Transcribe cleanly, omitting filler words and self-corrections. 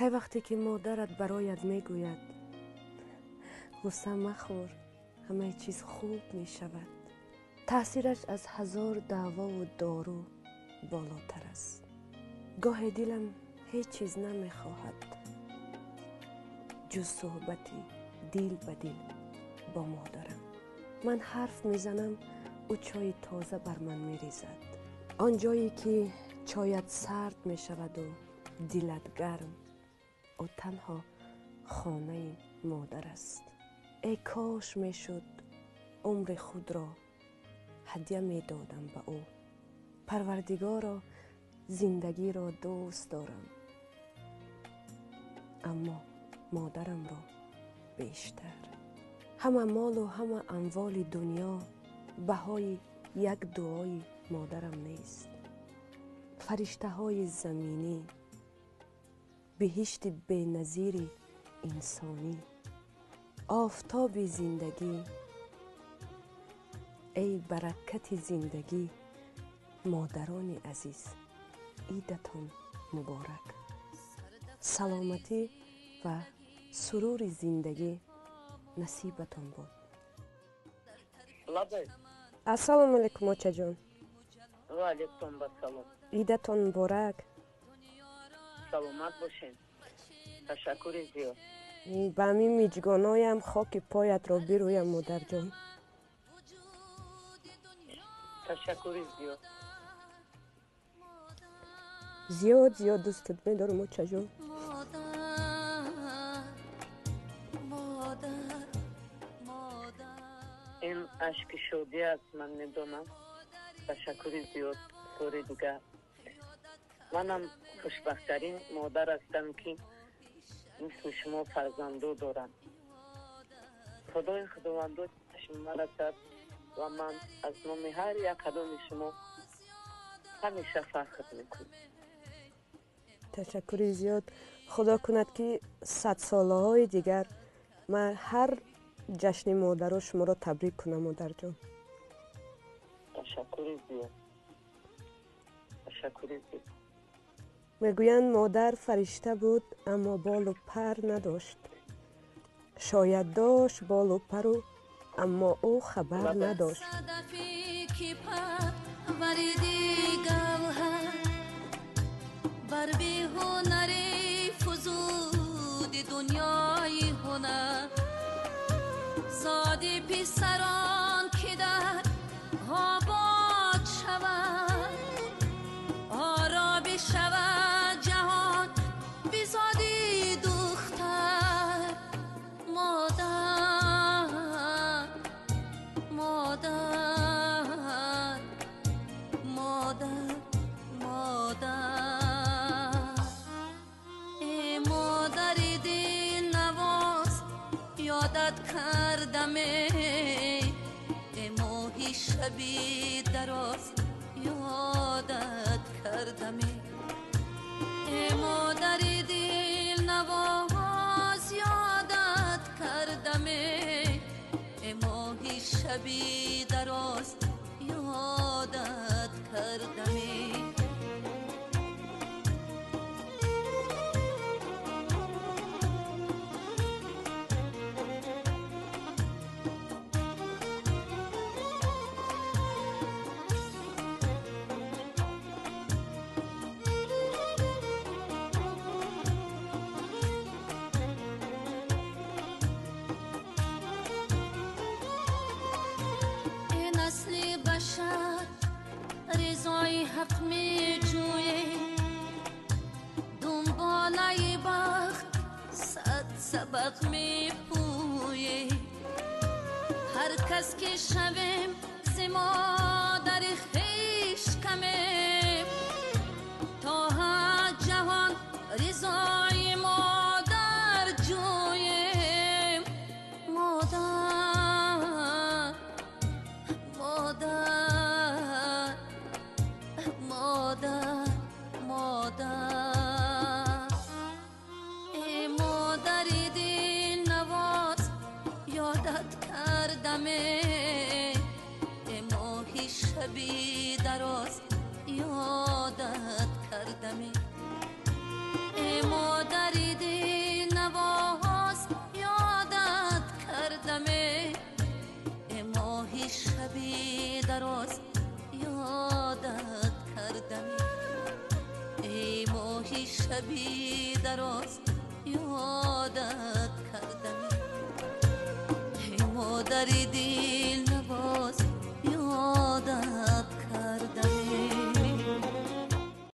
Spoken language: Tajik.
Кай вақте ки модарат бароят мегӯяд ғусса махӯр, ҳамаи чиз хуб мешавад, таъсираш аз ҳазор даъвову дору болотар аст. Гоҳе дилам ҳеҷ чиз намехоҳад ҷуз суҳбати дил ба дил бо модарам. Ман ҳарф мезанам, ӯ чойи тоза бар ман мерезад. Он ҷое ки чоят сард мешаваду дилат гарм, ӯ танҳо хонаи модар аст. Эй кош мешуд умри худро ҳадя медодам ба ӯ. Парвардигоро, зиндагиро дӯст дорам, аммо модарамро бештар. Ҳама молу ҳама амволи дунё баҳои як дуои модарам нест. Фариштаҳои заминӣ, биҳишти беназири инсонӣ, офтоби зиндагӣ, эй баракати зиндагӣ, модарони азиз, идатон муборак. Саломатӣ ва сурури зиндагӣ насибатон бод. Ассалому алайкум, очаҷон. Ва алайкум ассалом. Идатон муборак. Саломат бошед. Ташаккури зиёд. Ба ҳамин миҷгоноям хоки поятро бирӯям, модарҷон. Ташаккури зиёд. Зиёд зиёд дӯстат медорам, очаҷон. Ин ашки шодӣ аст, ман медонам. Ташаккури зиёд. Бори дигар манам хушбахттарин модар ҳастам, ки мисли шумо фарзандо дорам. Худои худовандо шумо расад ва ман аз номи ҳар як кадоми шумо ҳамеша фахр мекунам. Ташаккури зиёд. Худо кунад, ки садсолаҳои дигар ман ҳар ҷашни модаро шуморо табрик кунам, модарҷон. Ташаккури зиёд. Ташаккури зиёд. Мегӯянд, модар фаришта буд, аммо болу пар надошт. Шояд дошт болу пару, аммо ӯ хабар надошт. Бар беҳунари фузуди дунёи ҳунар, зоди писарон ки дар обод шавад, оро бишавад ҷаҳон бизоди духтар. Модар, модар, модар, модар, э модари дилнавоз, ёдат кардаме, э моҳи шаби дароз, ёдат кардаме, э модари дилнавоз, ёдат кардаме, э моҳи шаби дароз, ёдат кардаме. Ризои ҳақ меҷӯе, дунболаи бахт сад сабақ мепӯе. Ҳар кас ки шавем зи модари хеш камем, то ҳад ҷаҳон ризои модар ҷӯем. Модар, модар, модар, модар, э модари дилнавоз, ёдат кардаме, э моҳи шаби дароз, ёдат кардаме, э Моҳи шаби дароз ёдат кардам, эй моҳи шаби дароз ёдат кардам, эй модари дил.